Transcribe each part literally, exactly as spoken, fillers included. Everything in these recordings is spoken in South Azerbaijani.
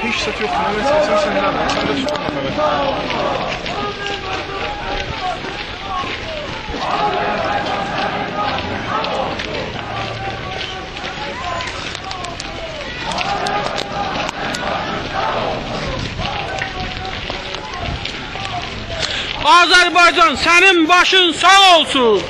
هئچ زاد یوخدور، نه وضعیتده‌سن، نه ده، سن ده توتدون نفره. آذربایجان، سنین باشین ساغ اولسون.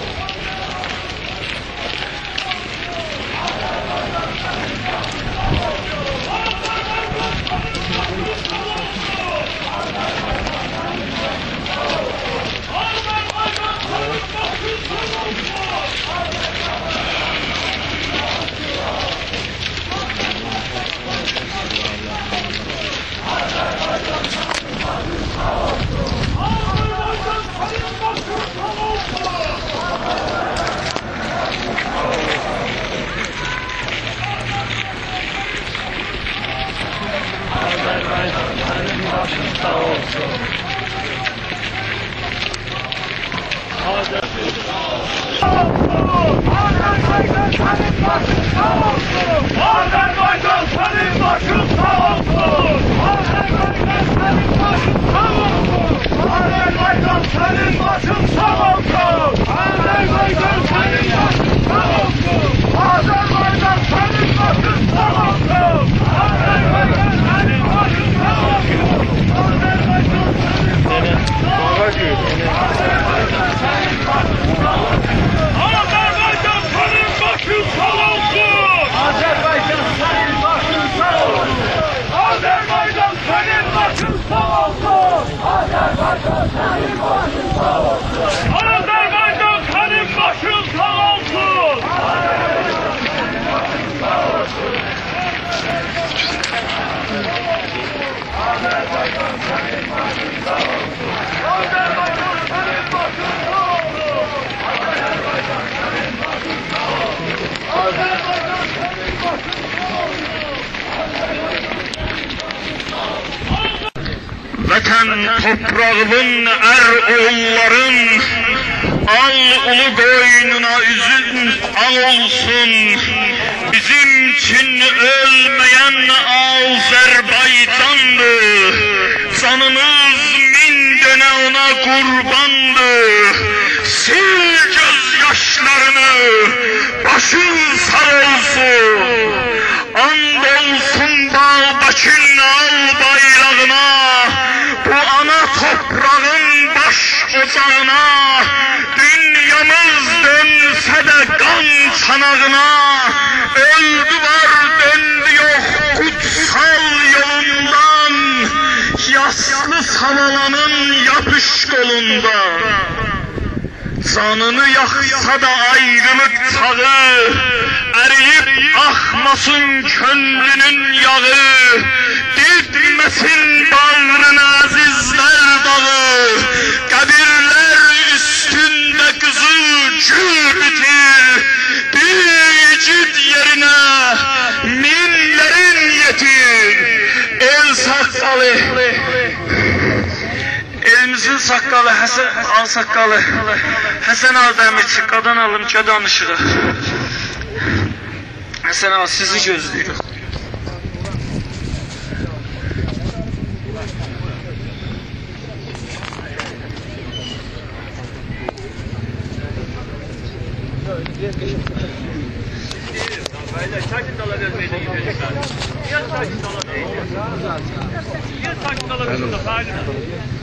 آذربایجان، سنین باشین ساغ اولسون! آذربایجان، سنین باشین ساغ اولسون! آذربایجان، سنین باشین ساغ اولسون! آذربایجان، سنین باشین ساغ اولسون! آذربایجان، سنین باشین ساغ اولسون! آذربایجان، سنین باشین ساغ اولسون! آذربایجان، سنین باشین ساغ اولسون! آذربایجان، سنین باشین ساغ اولسون! آذربایجان، سنین باشین ساغ اولسون! آذربایجان، سنین باشین ساغ اولسون! آذربایجان، سنین باشین ساغ اولسون! آذربایجان، سنین باشین ساغ اولسون! آذربایجان، سنین باشین ساغ اولسون! آذربایجان، سنین باشین ساغ اولسون! وطن توپراغیوین ار اوغوللارین، آل اولو بوینونا، اوزون آغ اولسون. بیزیم اوچون اؤلمه‌ین آذربایجاندیر، جانیمیز مین دؤنه اونا قورباندیر. سیل گؤز یاشلارینی، باشین ساغ اولسون. آند اولسون بابکین آل بایراغینا، بو آنا توپراغین باش اوجاغینا. دونیامیز دؤنسه ده قان چاناغینا، اؤلدو وار، دؤندو یوخ قوتسال یولوندان، یاسلی ساوالانین یاپیش قولوندان. جانینی یاخسا دا آیریلیق چاغی، اریییب آخماسین کؤنلونون یاغی، دیدمه‌سین باغرینی عزیزلر داغی. قبیرلر اوستونده قیزیل گول بیتیر، بیر ایگید یئرینه مینلرین یئتیر. ائل ساققالی، ائلیمیزین ساققالی، حسن، آغ ساققالی، حسن آغا دمیرچی، قادان آلیم، گل دانیشیغا. حسن آغا، سیزی گؤزله‌ییریک.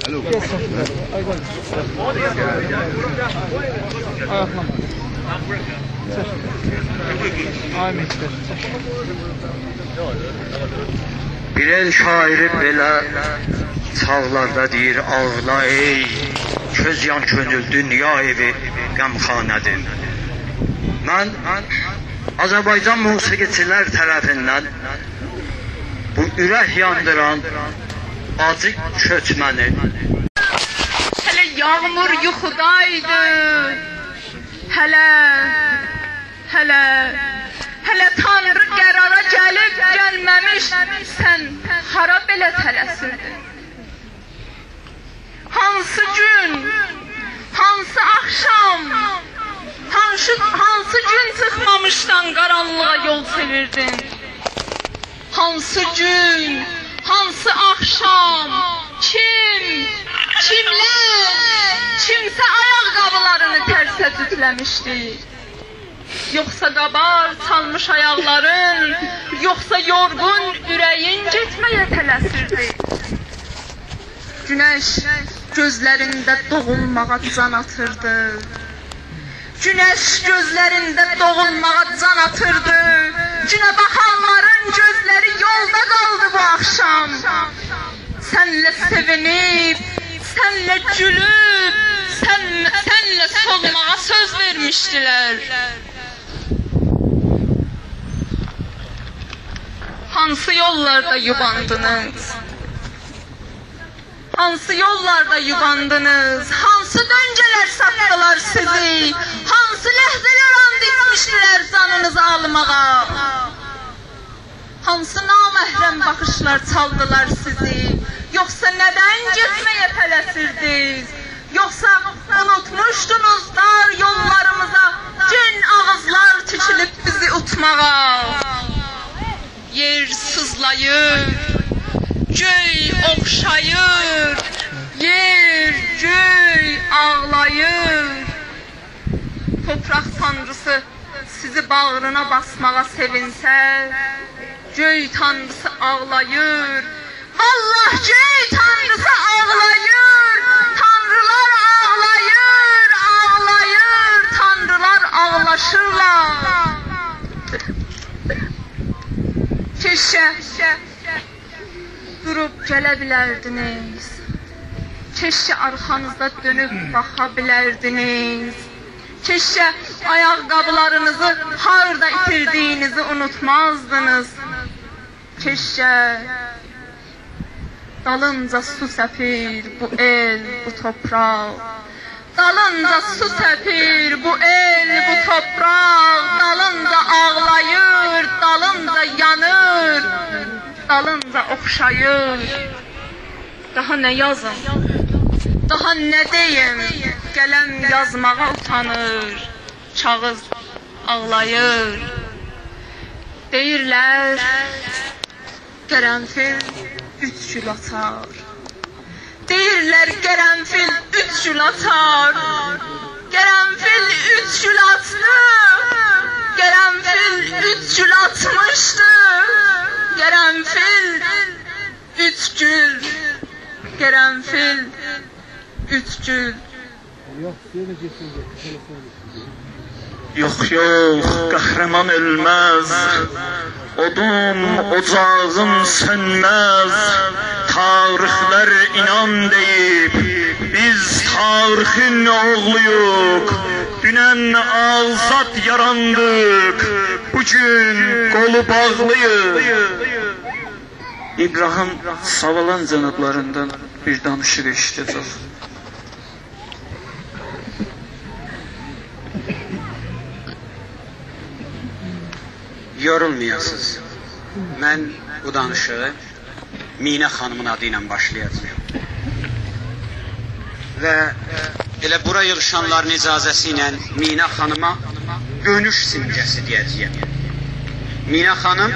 آلو. آلو. آیاقلان. آی مهدی، چک. بیر ائل شاعیری بئله چاغلاردا دئییر: «آغلا ای کؤز یان کؤنول، دونیا ائوی غمخانه‌دیر.» من آذربایجان موسیقیچیلر طرفیندن بو اورک یاندیران آجی کؤچمه‌نی، هله یاغمور یوخودایدی، هله، هله، هله تانری قرارا گلیب گلمه‌میش، سن هارا بئله تله‌سیردین؟ هانسی گون، هانسی آخشام، هانسی، هانسی گون چیخمامیشدان قارانلیغا یول چئویردین؟ هانسی گون، هانسی آخشام، کیم، کیملر، کیمسه آیاق‌قابیلارینی ترسه جوتله‌میشدی؟ یوخسا قابار چالمیش آیاقلارین، یوخسا یورغون اوره‌یین گئتمه‌یه تله‌سیردی؟ گونش گؤزلرینده دوغولماغا جان آتیردی. گونش گؤزلرینده دوغولماغا جان آتیردی. گونه باخانلارین گؤزلری یولدا قالدی بو آخشام. سنله سئوینیب، سنله گولوب، سن، سنله سولماغا سؤز وئرمیشدیلر. هانسی یوللاردا یوباندینیز؟ هانسی یوللاردا یوباندینیز؟ هانسی دؤنگه‌لر ساتدیلار سیزی؟ هانسی لحظه‌لر آند ایچمیشدیلر جانینیزی آلماغا؟ هانسی نامحرم باخیشلار چالدیلار سیزی؟ یوخسا ندن گئتمه‌یه تله‌سیردینیز؟ یوخسا اونوتموشدونوز دار یوللاریمیزا گئن آغیزلار تیکیلیب بیزی اوتماغا؟ یئر سیزلاییر، گؤی اوخشاییر، یئر، گؤی آغلاییر. توپراق تانریسی سیزی باغرینا باسماغا سئوینسه، گؤی تانریسی آغلاییر. والله گؤی تانریسی آغلاییر، تانریلار آغلاییر، آغلاییر، تانریلار آغلاشیرلار. کئشکه دوروب گله بیلردینیز. کئشکه آرخانیزا دؤنوب باخا بیلردینیز. کئشکه آیاق‌قابیلارینیزی هاردا ایتیردیگینیزی اونوتمازدینیز. کئشکه دالینجا سو سپیر بو ائل، بو توپراق. دالینجا سو سپیر بو ائل، بو توپراق، دالینجا آغلاییر، دالینجا یانیر، دالینجا اوخشاییر. داها نه یازیم؟ داها نه دئییم؟ قلم یازماغا اوتانیر، کاغیذ آغلاییر. دئییرلر، قرنفیل اوچ گول آتار. دئییرلر، قرنفیل اوچ گول آتار. قرنفیل اوچ گول آتدی. قرنفیل اوچ گول آتمیشدی. قرنفیل اوچ گول. قرنفیل اوچ گول. یوخ، یوخ، قهرمان اؤلمز، اودون اوجاغین سؤنمز. تاریخلر اینان دئییب، بیز تاریخین اوغلویوق. دونن آزاد یاراندیق، بوگون قولو باغلی‌ییق. ابراهیم ساوالان جنابلاریندان بیر دانیشیق ائشیده‌جک. یورولمایاسینیز. من بو دانیشیغی مینا خانیمین آدی ایله باشلایاجاغام. و ائله بورا ییغیشانلارین اجازه‌سی ایله مینا خانیما دؤنوش سیمگه‌سی دئیه‌جه‌یم. مینا خانیم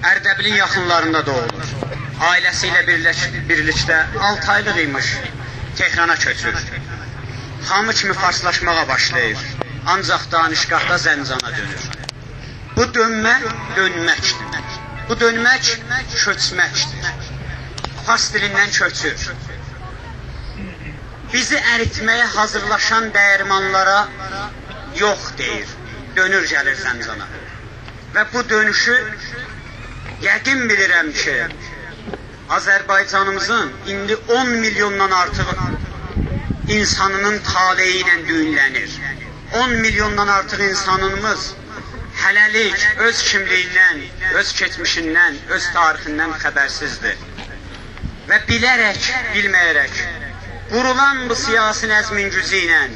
اردبیلین یاخینلاریندا دوغولور. عائله‌سی ایله بیرلش-، بیرلیکده آلتی آیلیق ایمیش، تهرانا کؤچور. هامی کیمی فارسلاشماغا باشلاییر. آنجاق دانشگاهدا زنجانا دؤنور. بو دؤنمه، دؤنمکدیر. بو دؤنمک کؤچمکدیر. فارس دیلیندن کؤچور. بیزی اریتمه‌یه حاضیرلاشان دییرمانلارا یوخ دئییر. دؤنور گلیر زنجانا. و بو دؤنوشو یقین بیلیرم کی، آذربایجانیمیزین ایندی اون میلیوندان آرتیق اینسانینین طالعی ایله دویونله‌نیر. اون میلیوندان آرتیق اینسانیمیز هله‌لیک اؤز کیملیگیندن، اؤز کئچمیشیندن، اؤز تاریخیندن خبرسیزدیر. و بیله‌رک، بیلمه‌یه‌رک قورولان بو سیاسی نظمین گوجو ایله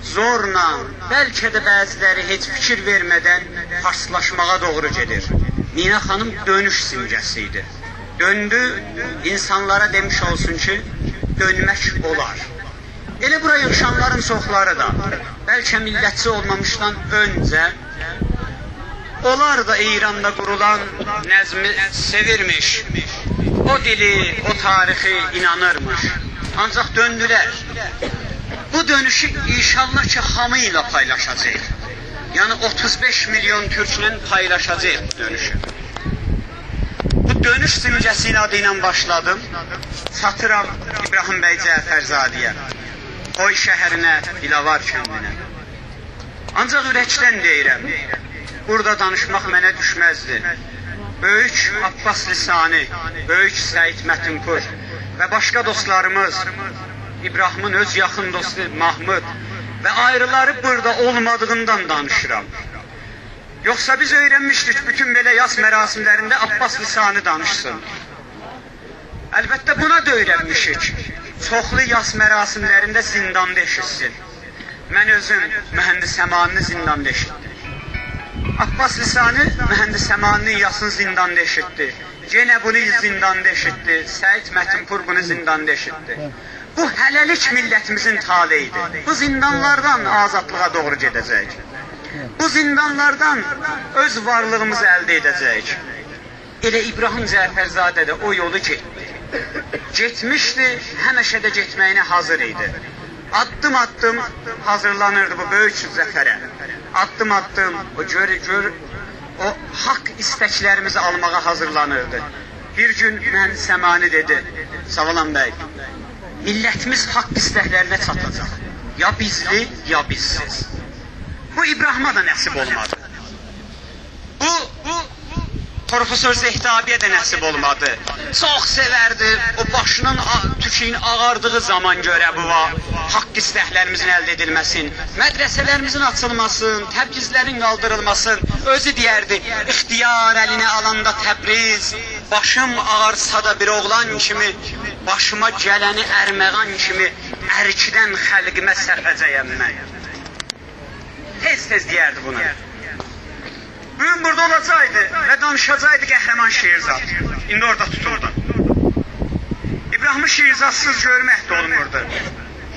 زورلا، بلکه ده بعضیلری هئچ فیکیر وئرمه‌دن فارسلاشماغا دوغرو گئدیر. مینا خانیم دؤنوش سیمگه‌سی ایدی. دؤندو، اینسانلارا دئمیش اولسون کی، دؤنمک اولار. ائله بورا ییغیشانلارین چوخلاری دا، بلکه میللتچی اولمامیشدان اؤنجه اونلار دا ایراندا قورولان نظمی سئویرمیش. او دیلی، او تاریخی اینانیرمیش. آنجاق دؤندولر. بو دؤنوشو انشاءالله کی، هامی ایله پایلاشاجاغیق. یعنی اوتوز بئش میلیون تورکله پایلاشاجاغیق بو دؤنوشو. بو دؤنوش سیمگه‌سینین آدی ایله باشلادیم. چاتیرام ابراهیم بی جعفرزاده‌یه، خوی شهرینه، دیلاوار کندینه. آنجاق اورکدن دئییرم، بورادا دانیشماق منه دوشمزدی. بؤیوک عباس لسانی، بؤیوک سعید متین‌پور و باشقا دوستلاریمیز، ابراهیمین اؤز یاخین دوستو محمود و آیریلاری بورادا اولمادیغیندان دانیشیرام. یوخسا بیز اؤیرنمیشدیک، بوتون بئله یاس مراسیملرینده عباس لسانی دانیشسین. البته، بونا دا اؤیرنمیشیک. چوخلو یاس مراسیملرینده زینداندا ائشیتسین. من اؤزوم مهندس امانی‌نی زینداندا ائشیتدیم. عباس لسانی مهندس امانی‌نین یاسینی زینداندا ائشیتدی. یئنه بونو زینداندا ائشیتدی. سعید متین‌پور بونو زینداندا ائشیتدی. بو هله‌لیک میللتیمیزین طالعی‌دیر. بو زیندانلاردان آزادلیغا دوغرو گئده‌جک. بو زیندانلاردان اؤز وارلیغیمیزی الده ائده‌جک. ائله ابراهیم جعفرزاده ده او یولو گئتدی. گئتمیشدی، همیشه ده گئتمه‌یینه حاضر ایدی. آددیم-آددیم حاضرلانیردی بو بؤیوک ظفره. آددیم-آددیم او گؤر، گؤر، او حاق ایستکلریمیزی آلماغا حاضرلانیردی. بیر گون مهندس امانی دئدی: «ساوالان بی، میللتیمیز حاق ایستکلرینه چاتاجاق. یا بیزلی، یا بیزسیز.» بو ابراهیمه ده نصیب اولمادی. بو، بو پروفسور زهتابی‌یه ده نصیب اولمادی. چوخ سئوردی او باشینین آ-، توکونون آغاردیغی زامان گؤره بو وا-، حاق ایستکلریمیزین الده ائدیلمه‌سین، مدرسه‌لریمیزین آچیلماسین، تبعیضلرین قالدیریلماسین. اؤزو دئیردی: «اختیار الینه آلاندا تبریز، باشیم آغارسا دا بیر اوغلان کیمی، باشیما گلنی ارمغان کیمی ارکدن خلقیمه سپه‌جه‌یم من.» تئز-تئز دئیردی بونو. بو گون بورادا اولاجاقدی و دانیشاجاقدی قهرمان شیرزاد. ایندی اورادا توتولدو. ابراهیمی شیرزادسیز گؤرمک ده اولموردو.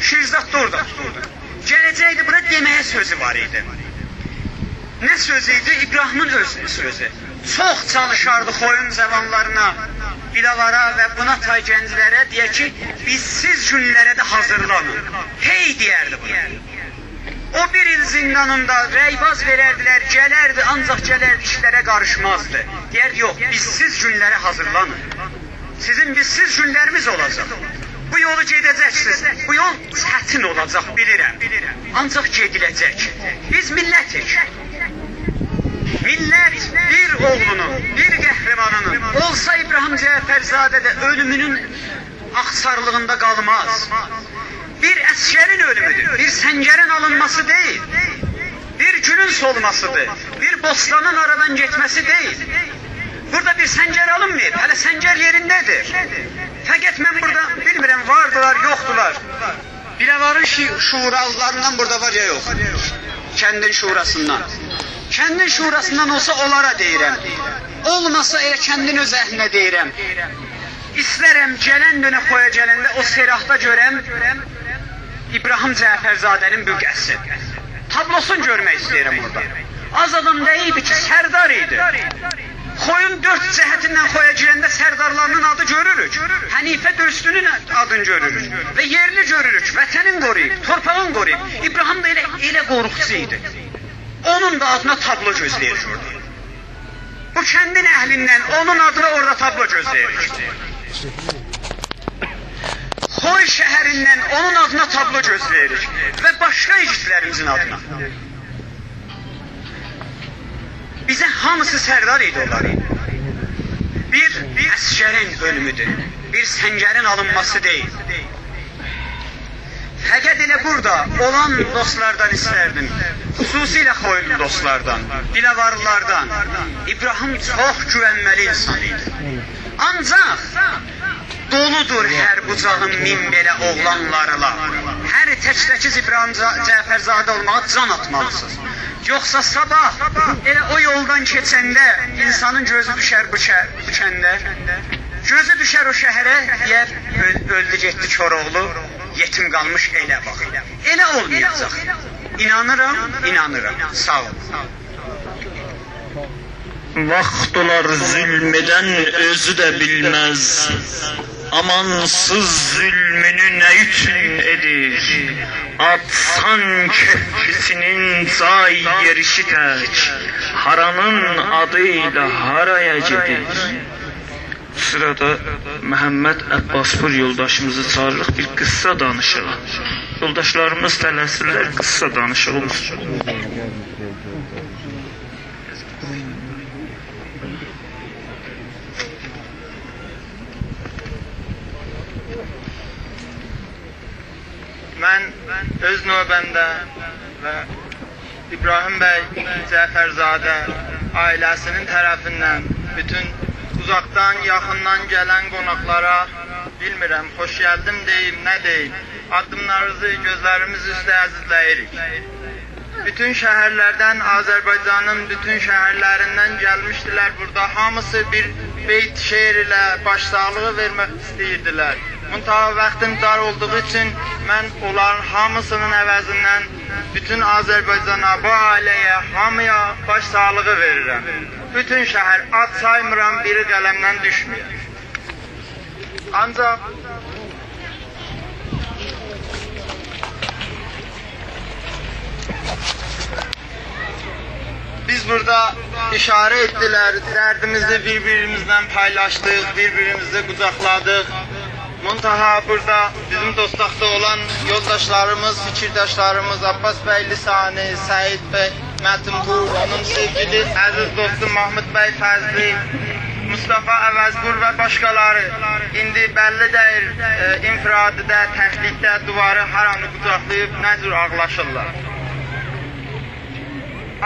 شیرزاد دا اورادا توتولدو. گله‌جکدی، بورا دئمه‌یه سؤزو وار ایدی. نه سؤزو ایدی؟ ابراهیمین اؤز سؤزو. چوخ چالیشاردی خویون جاوانلارینا، دیلاوارا و بونا تای گنجلره دئیه کی، بیزسیز گونلره ده حاضرلانین. هئی دئیردی بونو. او بیر ایل زیندانیندا رأی‌باز وئرردیلر، گلردی، آنجاق گلردی، ایشلره قاریشمازدی. دئیردی: «یوخ، بیزسیز گونلره حاضرلانین. سیزین بیزسیز گونلریمیز اولاجاق. بو یولو گئده‌جکسینیز. بو یول چتین اولاجاق، بیلیرم. آنجاق گئدیله‌جک. بیز میللتیک.» میللت بیر اوغلونون، بیر قهرمانینین، اولسا ابراهیم جعفرزاده ده، اؤلومونون آخسارلیغیندا قالماز. بیر عسگرین اؤلومودور، بیر سنگرین آلینماسی دئییل. بیر گولون سولماسیدیر، بیر بوستانین آرادان گئتمه‌سی دئییل. بورادا بیر سنگر آلینماییب، هله سنگر یئرینده‌دیر. فقط من بورادا بیلمیرم، واردیلار، یوخدولار. دیلاوارین شی-، شورالیلاریندان بورادا وار یا یوخ؟ کندین شوراسیندان. کندین شوراسیندان اولسا، اونلارا دئییرم. اولماسا، ائله کندین اؤز اهلینه دئییرم. ایسترم گلن دؤنه خویا گلنده او سراحدا گؤرم ابراهیم جعفرزاده‌نین بقعه‌سین. تابلوسونو گؤرمک ایسته‌ییرم اورادا. آز آدام دئییردی کی، سردار ایدی. خویون دؤرد جهتیندن خویا گیرنده سردارلارینین آدی گؤروروک. حنیفه دوستونون آدینی گؤروروک. و یئرلی گؤروروک. وطنین قورویوب، تورپاغین قورویوب. ابراهیم ده ائله، ائله قوروقچو ایدی. اونون دا آدینا تابلو گؤزله‌ییریک اورادا. بو کندین اهلیندن اونون آدینا اورادا تابلو گؤزله‌ییریک. خوی شهریندن اونون آدینا تابلو گؤزله‌ییریک. و باشقا ایگیدلریمیزین آدینا. بیزه هامیسی سردار ایدی اونلارین. بیر عسگرین اؤلومودور، بیر سنگرین آلینماسی دئییل. فقط ائله بورادا اولان دوستلاردان ایستردیم، خصوصیله خویلو دوستلاردان، دیلاوارلاردان. ابراهیم چوخ گوونمه‌لی اینسان ایدی. آنجاق دولودور هر قوجاغیم مین بئله اوغلانلارلا. هر تک‌تکیز ابراهیم جا-، جعفرزاده اولماغا جان آتمالیسینیز. یوخسا صاباح ائله او یولدان کئچنده اینسانین گؤزو دوشر بو شه-، بو کنده. گؤزو دوشر او شهره، دئیر: «اؤل-، اؤلدو گئتدی کوراوغلو، یئتیم قالمیش ائله باخ.» ائله اولمایاجاق. اینانیرام، اینانیرام. ساغ اولون. واخت اولار ظلم ائدن اؤزو ده بیلمز، آمانسیز ظلمونو نه اوچون ائدیر؟ آتسان کؤپروسونون جای یئریشی تک، هارانین آدی ایله هارایا گئدیر؟ سیرادا محمد عباس‌پور یولداشیمیزی چاغیریریق، بیر قیسسا دانیشیق. یولداشلاریمیز تله‌سیرلر، قیسسا دانیشیق اولسون. من اؤز نوبه‌مده و ابراهیم بی جعفرزاده عائله‌سی‌نین طرفیندن بوتون اوزاقدان، یاخیندان گلن قوناقلارا، بیلمیرم، خوش گلدین دئییم، نه دئییم، آددیملارینیزی گؤزلریمیز اوسته عزیزله‌ییریک. بوتون شهرلردن، آذربایجانین بوتون شهرلریندن گلمیشدیلر بورادا. هامیسی بیر بیت شعر ایله باش‌ساغلیغی وئرمک ایسته‌ییردیلر. منتها واختیم دار اولدوغو اوچون من اونلارین هامیسی‌نین عوضیندن بوتون آذربایجانا، بو عائله‌یه، هامییا باش‌ساغلیغی وئریرم. بوتون شهر، آد سایمیرام، بیری قلمدن دوشمویه. آنجاق بیز بورادا اشاره ائتدیلر، دردیمیزی بیر-بیریمیزله پایلاشدیق، بیر-بیریمیزی قوجاقلادیق. منتها بورادا بیزیم دوستاقدا اولان یولداشلاریمیز، فیکیرداشلاریمیز عباس بی لسانی، سعید بی متین‌پور، اونون سئوگیلی عزیز دوستو محمود بی فضلی، مصطفی عوض‌پور و باشقالاری، ایندی بللی دئییل، ائ، انفرادی‌ده، تکلیکده، دیواری هارانی قوجاقلاییب نه جور آغلاشیرلار.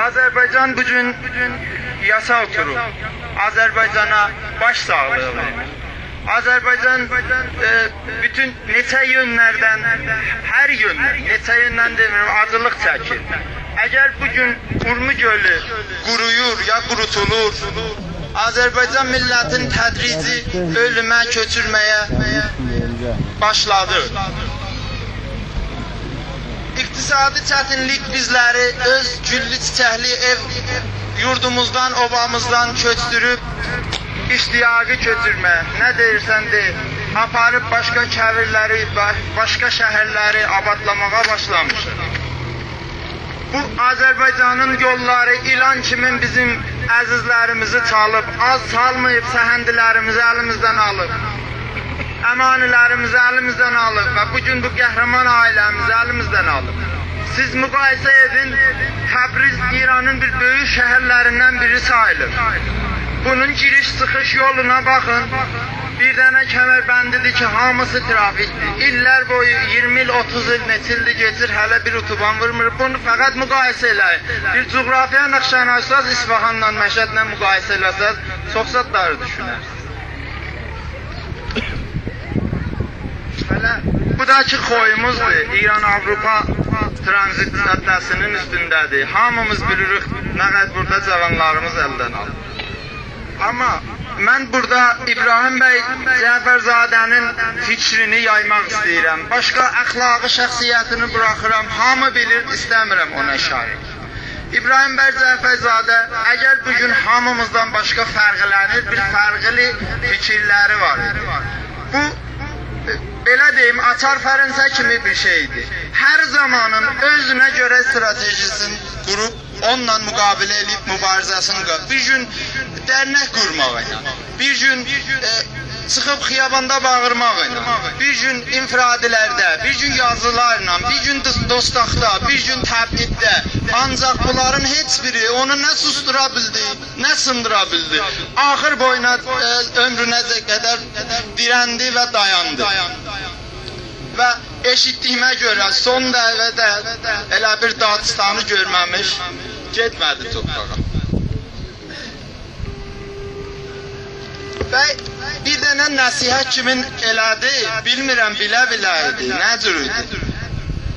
آذربایجان بو گون یاسا اوتوروب. آذربایجانا باش‌ساغلیغی وئریر. آذربایجان، ائ، بوتون نئچه یؤنلردن، هر یؤندن، نئچه یؤندن دئمیرم، آجیلیق چکیر. اگر بو گون اورمو گؤلو قورویور یا قوروتولور، آذربایجان میللتین تدریجی اؤلومه، کؤچورمه‌یه باشلادی. اقتصادی چتینلیک بیزلری اؤز گوللو چیچکلی ائو یوردوموزدان، اوبامیزدان کؤچدوروب، اشتیاقی کؤچورمه، نه دئییرسن دئ، آپاریب باشقا کویرلری، با-، باشقا شهرلری آبادلاماغا باشلامیشیق. بو آذربایجانین یوللاری ایلان کیمین بیزیم عزیزلریمیزی چالیب، آز چالماییب، سهندیلریمیزی الیمیزدن آلیب، امانیلریمیزی الیمیزدن آلیب و بو گون بو قهرمان عائله‌میزی الیمیزدن آلیب. سیز مقایسه ائدین، تبریز ایرانین بیر بؤیوک شهرلریندن بیری ساییلیر. بونون گیریش-چیخیش یولونا باخین. بیر دنه کمربندی‌دیر کی، هامیسی ترافیکدیر. ایللر بویو، اییرمی ایل، اوتوز ایل، نئچه ایلدیر کئچیر، هله بیر اتوبان وورمور. بونو فقط مقایسه ائله‌یین. بیر جغرافیا نقشه‌نی آچساز، اصفهانلا، مشهدله مقایسه ائله‌سز، چوخ زادلاری دوشونرسینیز. هله بو دا کی خویوموزدور، ایران-آوروپا ترانزیت جاده‌سی‌نین اوستونده‌دیر. هامیمیز بیلیریک، نه قدر بورادا جاوانلاریمیز الدن آلیر. آمما من بورادا ابراهیم بی جعفرزاده‌نین فیکرینی یایماق ایسته‌ییرم. باشقا اخلاقی شخصیتینی بوراخیرام، هامی بیلیر، ایسته‌میرم اونا اشاره ائدیم. ابراهیم بی جعفرزاده، اگر بو گون هامیمیزدان باشقا فرقلنیر، بیر فرقلی فیکیرلری وار ایدی. بو، بئله دئییم، آچار فرانسه کیمی بیر شئیدیر. هر زامانین اؤزونه گؤره استراتژی‌سینی قوروب، اونونلا مقابله ائله‌ییب موباریزه‌سینی قا-، بیر گون درنک قورماق ایله، بیر گون، ائ، چیخیب خیاباندا باغیرماق ایله، بیر گون انفرادی‌لرده، بیر گون یازیلارلا، بیر گون دوس-، دوستاقدا، بیر گون تبعیدده. آنجاق بونلارین هئچ بیری اونو نه سوسدورا بیلدی، نه سیندیرا بیلدی. آخیر بویونا، ائ، عؤمرونه قدر دیرندی و دایاندی. و ائشیتدیییمه گؤره سون دقیقه‌ده ائله بیر داغیستانی گؤرمه‌میش گئتمه‌دی تورپاغا. و بیر دنه نصیحت کیمین ائله‌دی، بیلمیرم، بیله-بیله ایدی، نه جور ایدی.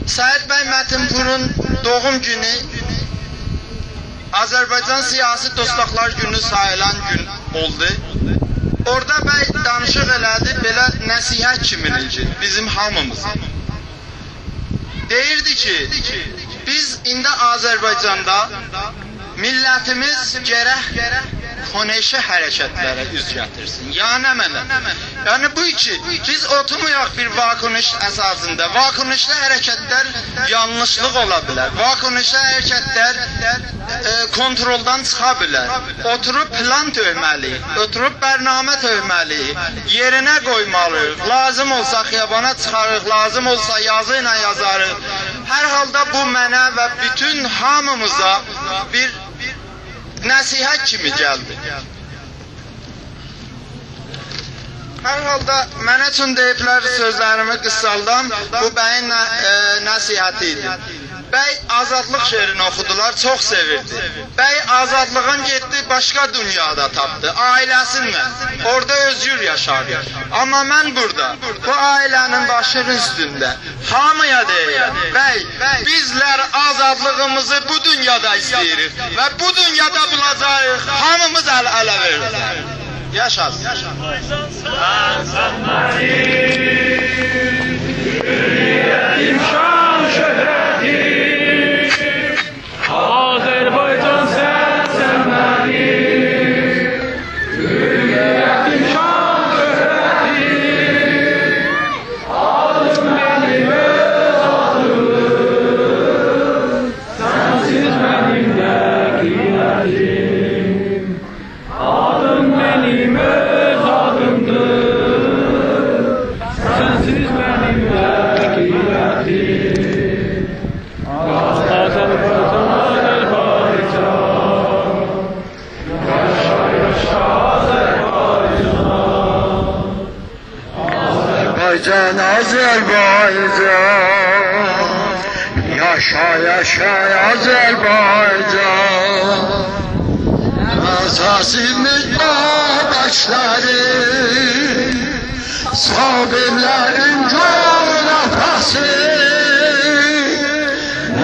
سعید بی متین‌پورون دوغوم گونو آذربایجان سیاسی دوستاقلار گونو ساییلان گون اولدو. اورادا بی دانیشیق ائله‌دی، بئله نصیحت کیمین ایدی بیزیم هامیمیزا. دئییردی کی، بیز ایندی آذربایجاندا میللتیمیز گرک کنشی حرکتلره اوز گتیرسین. یا نمنه؟ یعنی بو کی، بیز اوتورمایاق بیر واکنش اساسیندا. واکنشلی حرکتلر یانلیشلیق اولا بیلر. واکنشلی حرکتلر، ائ، کنترلدان چیخا بیلر. اوتوروب پلان تؤکمه‌لی، اوتوروب برنامه تؤکمه‌لی، یئرینه قویمالی‌ییق. لازیم اولسا خیابانا چیخاریق، لازیم اولسا یازی ایله یازاریق. هر حالدا بو منه و بوتون هامیمیزا بیر نصیحت کیمی گلدی. هر حالدا منه چون دئییبلر، سؤزلریمی قیسالدام، بو بیین ن-، ائ، نصیحتی ایدی. بی آزادلیق شعرینی اوخودولار، چوخ سئویردی. بی آزادلیغین گئتدی، باشقا دونیادا تاپدی، عائله‌سینله. اورادا اؤزگور یاشاردی. آمما من بورادا، بو عائله‌نین باشینین اوستونده هامییا دئییرم، بی، بیزلر آزادلیغیمیزی بو دونیادا ایسته‌ییریک و بو دونیادا بولاجاغیق. هامیمیز ال اله وئره‌جه‌ییک. یاشاسین. آذربایجان، سنسن منیم هویتیم، شان شهرتیم. آدیم منیم اؤز آدیمدیر، سنسیز منیم ده قیمتیم. آدیم منیم اؤز آدیمدیر، سنسیز منیم ده قیمتیم. آذربایجان، آذربایجان، یاشا، یاشا، آذربایجان. آذربایجان، آذربایجان، یاشا، یاشا، آذربایجان. نفسیمیز باباکلاری، صابرلرین گؤی نفسی،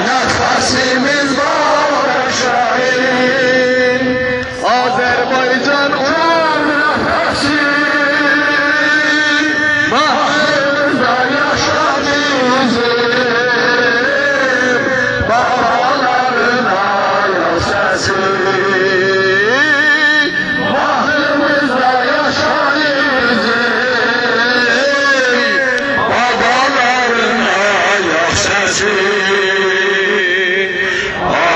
نفسیمیز باباکلاری، آذربایجان اولور نفسی، باغریمیزدا یاشا بیزیم، بابالارین آیاق سسی. باغریمیزدا یاشا بیزیم، بابالارین آیاق سسی.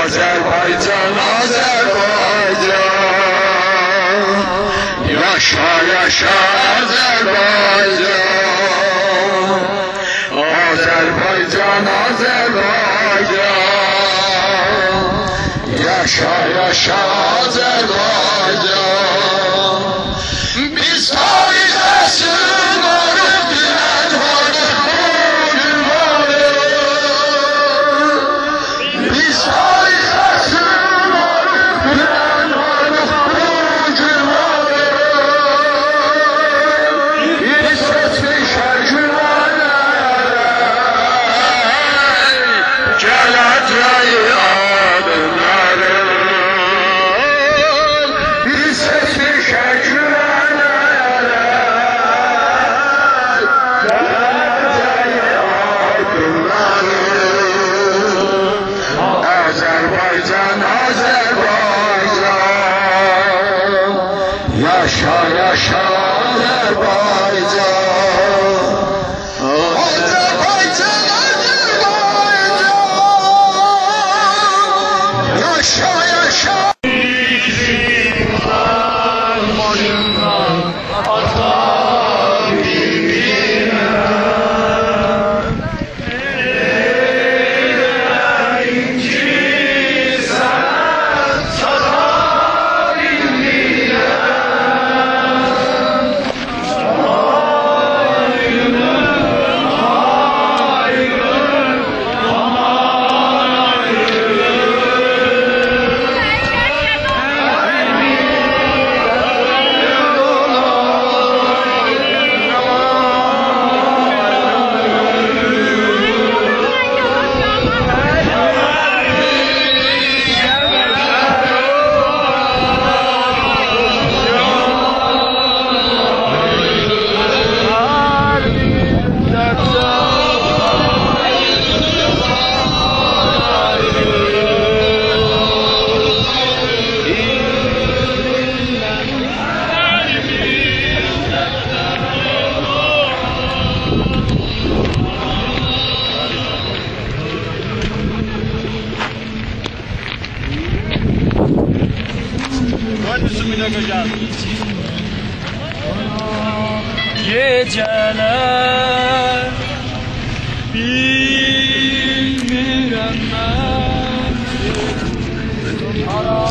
آذربایجان، آذربایجان، یاشا، یاشا، آذربایجان. آذربایجان، آذربایجان، یاشا، یاشا، آذربایجان. بیز تاریخه سیغیریق، دونن واریق، بو گون واریق. بیز تاریخه سیغیریق، دونن واریق، بو گون واریق. بیز کئچمیش هر گون واریق، گله‌جه‌یی آدیملاریق. بیز گئجه‌لر بیلمیرم من هارا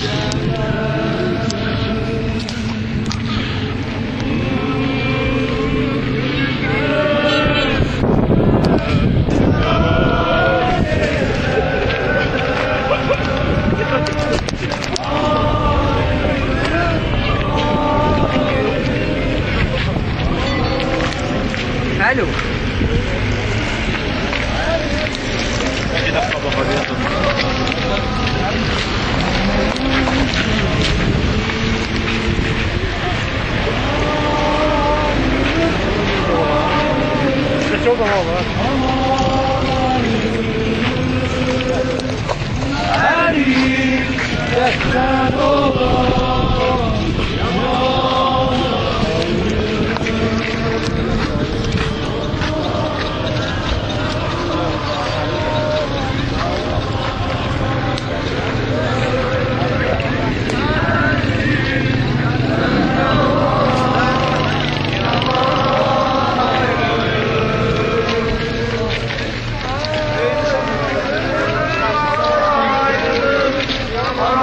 گئده‌لر. الو.